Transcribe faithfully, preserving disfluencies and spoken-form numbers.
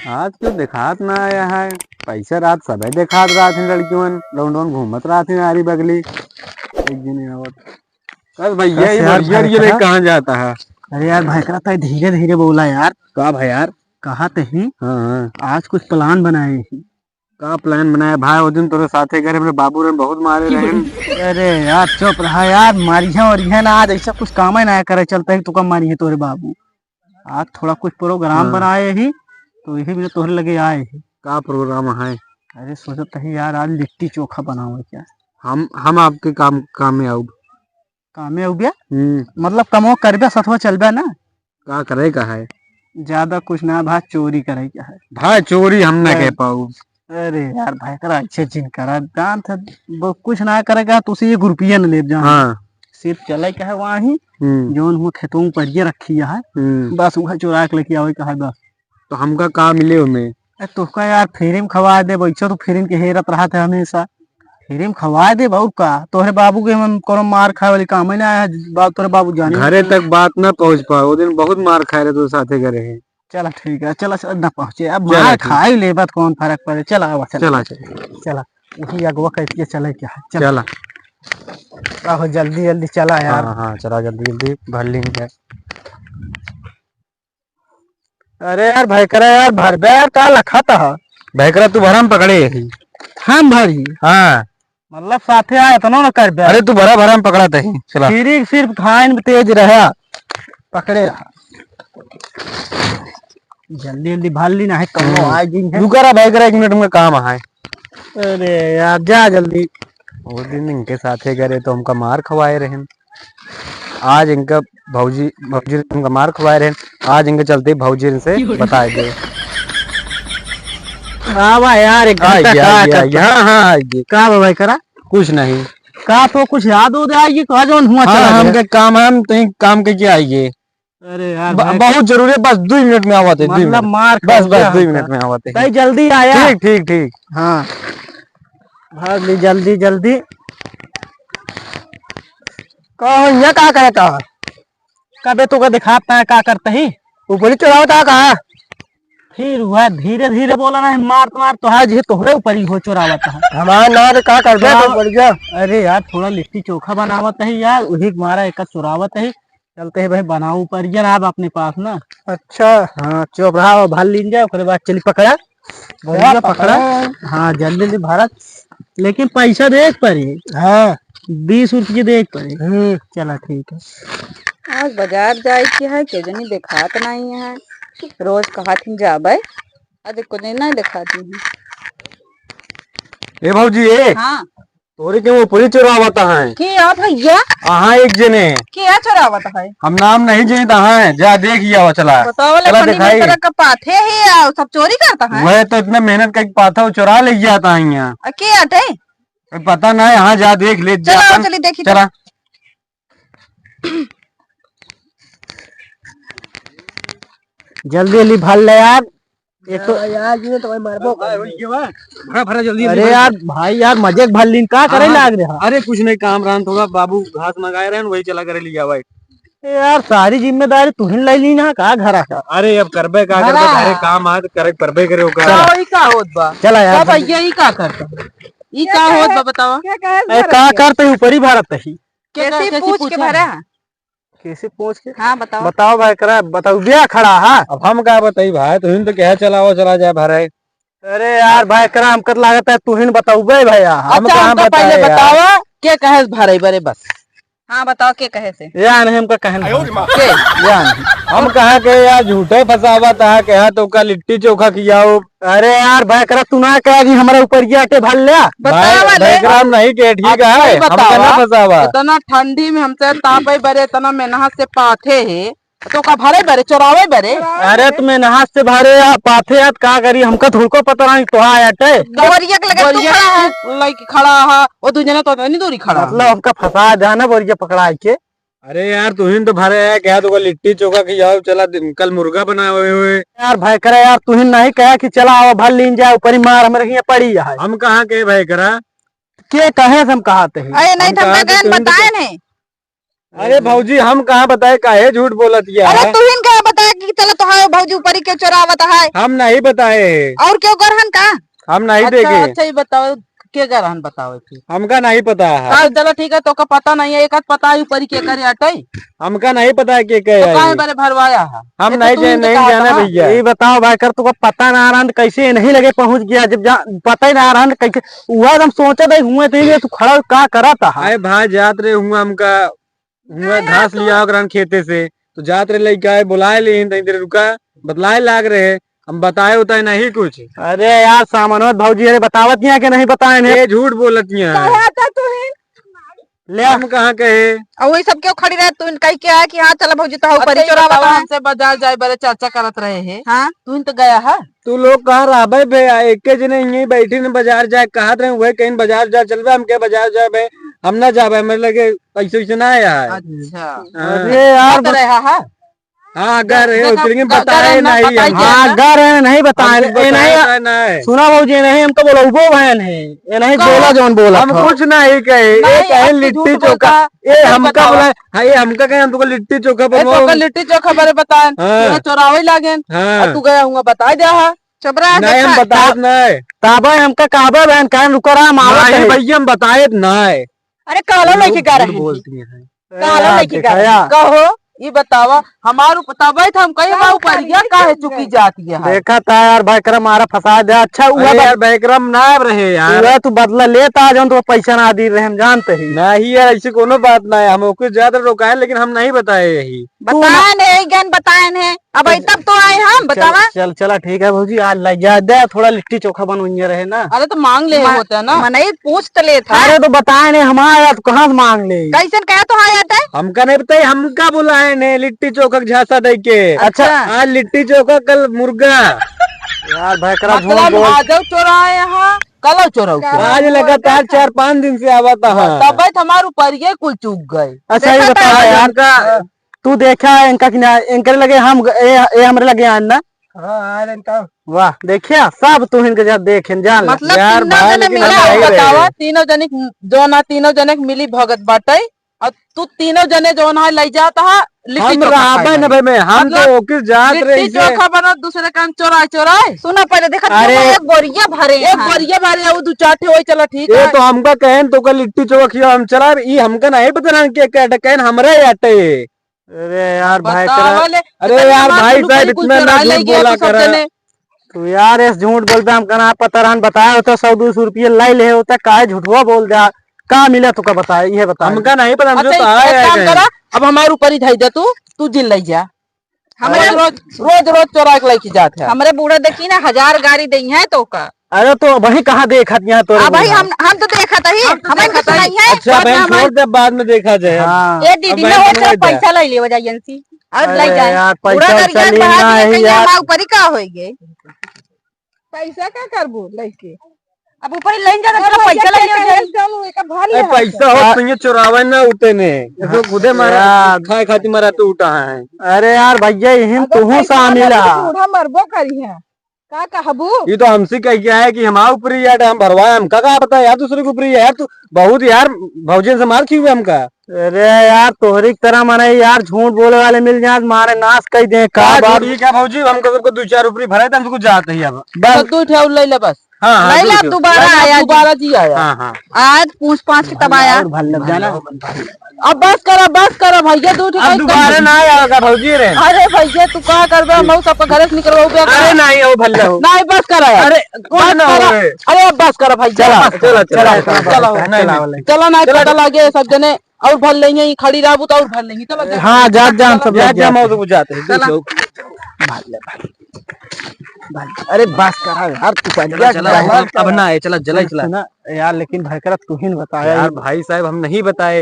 आज तो देखात ना आया है। पैसा रात सबे देखात रहत हैं लड़कियन, लौंडवन घूमत रहत हैं आरी बगली। एक दिन आवत। कल भैया, बस ये यार, बढ़िया, भाई ये भाई, कहाँ जाता है? अरे यार, भाई करा, तै धीरे धीरे बोला यार। का भाई यार? कहा तही, हाँ, हाँ। आज कुछ plan बनाए ही। का plan बनाया भाई? वो दिन तोरे साथे घरे हमरे बाबू रे बहुत मारे रहे। अरे यार, चुप रहा यार, मारिहे और ये ना, आज ऐसा कुछ काम ही ना करे, चलते ही तो कम मारिहे तोरे बाबू। आज थोड़ा कुछ program हाँ। बनाए ही, तो यही में तोहरे लगे आए ही। का program है? अरे सोचत ही यार, आज लिट्टी चोखा बनावे क्या। हम, हम आपके काम, काम में आउब। काम में आउब या? हम्म। मतलब कमो करबे, सथवा चलबे ना? का करे का है? ज्यादा कुछ ना भाई, चोरी करे का है। भाई चोरी हम ना हाँ। कह पाउब। अरे यार भाई करा, अच्छे जिन करा, जान था वो कुछ ना करे का, तुसे एक रुपया न लेब जान। हाँ। सिर्फ चले का है वहाँ ही, हम्म। जौन हुआ खेतों में परिये रखी है, हम्म। बस वह चुरा के लेके आवे का है बस। तो हमका का मिले ओमे? ए, तोहका यार free में खवा दे, बैठो तो free के हेरत रहत है हमेशा। Free में खवा दे, और का? तोहरे बाबू के हम कोनो मार खाए वाली काम ही ना आया है, बाप तोहरे बाबू जाने। घरे तक बात ना पहुँच पाए, वो दिन बहुत मार खाए रहे तो साथे घरे है। चला ठीक है, चला, चला, ना पहुँचे, अब चला मार ठीक। खाई ले, बात कौन फर्क पड़े, चला, आवा, चला। चला, चला। चला, वही अगवा करके चले क्या है, चला। चला। आहो, जल्दी, जल्दी चला यार। हाँ, हाँ, चला, जल्दी, जल्दी भर लेंगे। अरे यार, भाई करा यार, भर बे यार, का लखा था? भाई करा, तू भरा, हम पकड़े ही। हम भरी? हाँ। मतलब, साथे आए, इतना ना कर बे। अरे, तू भरा, भरा, हम पकड़ा तही। चला। सिर्फ, सिर्फ खाइन में तेज रहा, पकड़े रहा। जल्दी, जल्दी भर ली ना है, कौनो हम्म। आ गई है। रुका रहा भाई करा, एक मिनट में काम है। अरे यार, जा जल्दी। वो दिन इनके साथे गए तो हमका मार खवाए रहे। आज इनका भौजी, भौजी हमका मार खवाए रहे। आज इनके चलते भौजी इनसे बताए दे। आवा यार, एक घंटा आइए, का आइए, करता? आइए। हाँ, हाँ, आइए। का बा भाई करा? कुछ नहीं। का तो कुछ याद हो जाए, ये कहा जौन हुआ हाँ, चला गया। हमके काम है, हम तो ही काम के क्या आइए? अरे यार ब-, भाई। बहुत जरूरी है, बस दुई मिनट में आवत है, दुई मतलब मिनट। मार बस, खा बस, गया दुई हमका। मिनट में आवत है। भाई जल्दी आया। ठीक, ठीक, ठीक। हाँ। भाग ली जल्दी, जल्दी। का हो, यहाँ का करता है? कबे तो का दिखाता है, का करता ही? ऊपरी चोरावता है का? फिर वह धीरे धीरे बोला ना, मार मार तो है, जे तोहरे ऊपरी हो चोरावता है। हमार ना रे, का करबे चोराव-, तो बढ़िया। अरे यार, थोड़ा लिट्टी चोखा बनावत है यार, वही मारा एक चोरावत है। चलते हैं भाई, बनाओ ऊपरिया ना आप अपने पास ना। अच्छा। हाँ, चुप रहा, भर लीन जाए, ओकरे बाद चली पकड़ा। बढ़िया पकड़ा। पकड़ा। हाँ, जल्दी जल्दी भरत, लेकिन पैसा देख पड़ी। हाँ। बीस रुपये देख पड़ी। हम्म। चला, ठीक है। आज बाजार जाए के है, के जनी देखात नहीं है। रोज कहा थी जाबे, आज एको दिन नहीं देखाती है। ए भौजी, ए। हाँ। तोरे के वो पूरी चोरावत है। के आ भैया? अहाँ एक जने। के आ चोरावत है? हम नाम नहीं जनित है, जा देख ही आवा, चला। बताओ ले, चला पन्नी में दिखाई। तरह का पाथे है, आ, सब चोरी करता है? वह तो इतना मेहनत करके पाथा वो चोरा ले जाता है यहाँ। आ, के आटे? अब पता नहीं, हाँ, जा देख ले, जा चला, अपन। चली देखी तो। चला। जल्दी जल्दी भर ले यार। एक तो हाँ यार, ये तो भाई मारबो कर दे। भरा, भरा, जल्दी, अरे जल्दी भरा। यार, भाई यार, मजे के भर लीन, का करे हाँ, लाग रहा? अरे कुछ नहीं, काम रहन थोड़ा, बाबू घास मंगाए रहन, वही चला करे लिया भाई। ए यार, सारी जिम्मेदारी तुहिन ले ली ना, का घरा का? अरे अब करबे का, भरा। करबे, घरे काम आए तो करे, करबे करे ओका। चला। ई का होत बा? चला यार, का जल्दी। भैया, ई का करता? ई का होत बा, बतावा? क्या कहे ए, का भरा? करते ऊपरी भारत ही? कैसे कैसे पूछ के पूछा? भरा? कैसे पूछ के? हाँ, बताओ। बताओ भाई, करा, बताओ, बिया खड़ा है। अब हम का बताई भाई, तुहिन तो कहे चलाओ, चला जाए भरे। अरे यार भाई, करा, हमका तो लागत है तुहिन बताउबे भैया, हम अच्छा, कहाँ हमका पहले बताए यार? बतावा, के कहे से भरे बरे बस। हाँ, बताओ, के कहे से? या नहीं, हमका कहे नहीं। के? या नहीं। हम कहा के यार झूठे फंसावा था, कहा तो का लिट्टी चोखा खियाओ, अरे यार, भाई करा, तू ना कहा कि हमारा ऊपर ये आटे भर ले। बतावा भाई, ले। भाई करा, हम नहीं के, ठीक अब है, सही हम बतावा, कहना फंसावा। इतना ठंडी में हमसे तापे बरे, इतना मेहनत से पाथे है, तो का भरे बरे, चोरावे बरे? अरे, तो मेहनत से भरे या पाथे या, तो का करी, हमका थोड़को पता नहीं, तो आया आटे। बोरिया के लगे तू बोरिया खड़ा है। लइके खड़ा है, वो दू जना तो नहीं दूरी खड़ा है। मतलब, हमका फंसा दे ना बोरिया पकड़ा के। अरे यार, तुहिन तो भरे है, कहा तो लिट्टी चोखा खियाओ, चला दिन, कल मुर्गा बनाए हुए। यार भाई करा यार, तुहिन नहीं कहा कि चला आओ भर लीन जाए, ऊपरी मार हमरे हियाँ पड़ी है। हम कहाँ के भाई करा? के कहे से हम कहा ते हैं? अरे नहीं, हम तो हम कहा तो तुहिन तो बताए नहीं। अरे भौजी, हम कहाँ बताए, काहे झूठ बोलत हिया? अरे तुहिन कहाँ बताए कि चलो तोहार भौजी ऊपरी के चोरावत है? हम नहीं बताए। और केहू गरहन का? हम नहीं अच्छा, देखे। अच्छा, ये बताओ, के गरहन बताओ के? हमका नहीं पता है। हाँ, चलो ठीक है, तोका पता नहीं है, एक आध पता है ऊपरी के करे अटई? हमका नहीं पता है के कहे तो काहे है। बरे भरवाया है? हम ये तो नहीं तू जान-, इनके नहीं कहा जाने था। भैया। ये बताओ भाई, कर तुका पता ना रहन, कैसे नहीं लगे पहुँच गया, जब जा-, पता ही ना रहन, कैसे उहा हम सोचत है हुए तो ये तू खड़ा का करत हा? अरे भाई, जात रहे हुआ हमका, हुआ अरे घास तो लिया ओकरन खेते से, तो जात रहे लइका है, बुलाए लेहिन, तनी देर रुका, बतलाए लाग रहे, हम बताए उताए नहीं कुछ। अरे यार, सामनोत भौजी, अरे बतावत नहीं कि नहीं बताए ने? ये झूठ बोलत नहीं है। कहा था तू ही? ले। हम कहाँ कहे? और वही सब क्यों खड़ी रहे, तू इनका ही क्या है कि हाँ, चला भौजी, तो ऊपर ही अरे, चोरावत बतावा, है। हमसे बाजार जाए बरे चर्चा करत रहे हैं। हाँ। तू ही तो गया है। तू लोग कहाँ रहबे बे? आ, एके जने यहीं बैठी ने बाजार जाए, कहत रहे, वही कहीं बाजार जा, चलबे, हम के बाजार जाबे, हम ना जाबे, मेरे लगे पैसे वैसे ना आया है। अच्छा। हाँ। अरे यार, मत बस रहा है। हाँ, अगर है, देखा, लेकिन अगर बताए है ना, नहीं बताए हम। क्या हाँ, था? अगर है, नहीं बताए, हमको ये नहीं, बताया था, नहीं। सुना भौजी, नहीं, हम तो बोलबो बहन है, ये नहीं कहो। बोला जौन बोला हम था। कुछ नहीं कहे, ये नहीं, कहे अब तू लिट्टी झूठ चोखा, बोलता, ये सच हमका बतावा। बोला, हाँ, ये हमका कहे, हम तुमको लिट्टी चोखा ए, बनवाओ। तो लिट्टी चोखा बरे बताएन, हाँ। ये चोरावे लागेन, हाँ। और तू गया हुआ बताए दे हा। चुप रहा, नहीं, हम देखा। बताए नहीं। ताबा हमका कहबे बहन, काहे रुका रहा, हम आवत नहीं है। भैया, हम बताए नहीं। अरे, कहलो नहीं कि झूठ कह रहे हैं। बोलती हैं। कहलो नहीं कि कह रहे हैं। कहो, ये बतावा, हमार उप-, तबे तो हम कहीं बा ऊपर गया, काहे चुकी जाती है? देखा था यार, भाई करम मारा फंसा दे। अच्छा, हुआ अरे बा- यार, भाई करम ना रहे यार। हुआ तू बदला लेता, जौन तो पैसा ना दी रहे, हम जानते ही। नहीं यार, ऐसी कोनो बात ना है, हम ओके ज्यादा रोका है, लेकिन हम नहीं बताए यही। बताए नहीं, ज्ञान बताए नहीं। अब चल, तब तो आए हम, चल, बतावा। चल, चला, ठीक है भौजी, आज लग जा दे, थोड़ा लिट्टी चोखा बनवइया रहे ना। अरे तो मांग ले मा-, होता ना। मनई पूछ तो ले था। अरे तो बताए नहीं, हम आया तो कहाँ से मांग ले? कैसन कहा तो आया था? हमका नहीं बताई, हमका बुलाए ने लिट्टी चोखा के झांसा दे के। अच्छा। अच्छा। आज लिट्टी चोखा, कल मुर्गा। यार भाई करा झूठ मतलब बोल। आज चोराए यहाँ, कल चोराऊ। आज लगातार चार पाँच दिन से आवत है। तबे तो हमार ऊपर ये कुल चूक गए। अच्छा, ये देखा बतावा था? यार। हमका तू देखा है इनका कि ना, इनके लगे हम, ए, ए हमरे लगे आन ना। हाँ, आन इनका। वाह, देखिया, सब तू इनके जा देख, जान ले। मतलब यार, तीनों भाई, जने लेकिन मिला हम नहीं बतावा, रहे। तीनों जने क-, जो ना तीनों जने क मिली भगत बाटे, और तू तीनों जने जो ना लई जात हा, लिट्टी हम चोखा रहबे खाए न भाई में, हम मतलब तो ओके जात रहे लिट्टी इसे। चोखा बनत, दूसरे काम चोराए, चोराए। सुना पहले, देखा अरे। एक बोरिया भरे एक हैं। बोरिया भरे, वो दू चार ठे वही चला, ठीक ये है। तो हमका कहन तो का लिट्टी चोखा खिया, हम चला, ई हमका नहीं पता ना के, के कहन हमरे आटे। अरे यार, भाई बतावा तेरा ले, अरे इतना यार, दिमाग भाई में साहब, कुछ इतना ना चोराए झूठ लई गया बोला तू सब करा। जने। तू यार, ऐसे झूठ बोलबे, हमका ना पता रहन, बताया होता, सौ दो सौ रुपये लाई ले होता, काहे झूठवा बोल दे? का मिला तुका बताया, ये बता। हमका नहीं पता, हमसे अच्छा, तो एक, आया एक काम है। करा, अब हमारे ऊपर ही धई दे तू, तू जिन लई जा। हमरे रोज, रोज, रोज, रोज चोरा के लेके जात है। हमरे बूढ़ा देखी ना, हजार गारी दई है तो का। अरे तो वही कहाँ देखत यहाँ तोरे अब भाई बूढ़ा? हम, हम तो देखत ही, हम तो हमें देखत कुछ ही। नहीं है। अच्छा, बाद में बहन, हम छोड़ दे, बाद में देखा जाए। हाँ। ए दीदी, अब ना बहन, होता छोड़ दे। पैसा ले लेवा जाए एजेंसी। अब अरे ले जाए। यार, बूढ़ा पैसा दरिया वैसा लेना है करिया, यार। हमार ऊपर ही का होई गए? पैसा का करबू लेके? अब ऊपर ही लेन जा, अरे तो भैया, पैसा ले लेवा जाए। चल, एका भर ए, ले पैसा हो, हाँ। तुझे चोरावे ना उठे ने। इसको खुदे मारा, यार। खाए खातिर मारा तो उठा है। अरे यार भैया, इहिन अगर तुहू पैसा ना शामिल दे, है। तो बूढ़ा मरबो करी है। का कहबू? ये तो हमसे कह गया है कि हमारे ऊपर ही यार हम भरवाए, हमका का पता यार, दूसरे के ऊपर ही है यार। तू बहुत यार भौजी से मार खियउबे हमका। अरे यार, तोहरी की तरह मने यार झूठ बोले वाले मिल जाए, मारे नाश कर दे का का बात? झूठ? ये क्या भौजी, हमको सबको दो चार ऊपरी भराए थे, हम सबको जाते ही अब। बस। बस दो ठे और ले ले बस। हाँ, हाँ, ले दो ला, ठे। दोबारा ले ला, आया जी। दोबारा जी आया। हाँ, हाँ। आज पूछ पाछ के तब आया। और भर लग जाना। अब बस करो, बस करो भैया, दो ठे अब कहीं दोबारा कम ना आएगा भौजी रे। अरे भैया, तू का करबे? हम सबका घरे से निकलवाओ बे। अरे नहीं, हो भल्ला हो। नहीं, बस करो यार। अरे, कुछ बस ना करो। होए। अरे अब बस करो भैया, चला, बस। चला, चला, चला, चला, चला, नहीं, चला, नहीं। चला, नहीं, चला। पता लगे सब जने। और भर लेंगे, ये खड़ी रहबू तो और भर लेंगे। चलो, चलो। हाँ, जात जान सब जा, लोग जा, जात। मौत बुझाते हैं, जा, दूसरे जा। लोग। भर ले, भर ले। भर ले। अरे बस करा यार, तू चला, पहले चला, जा। अब, अब ना आए, चला, जलाई, चला। सुना यार, लेकिन भाई करा तू ही न बताया यार, ये। भाई साहब, हम नहीं बताए।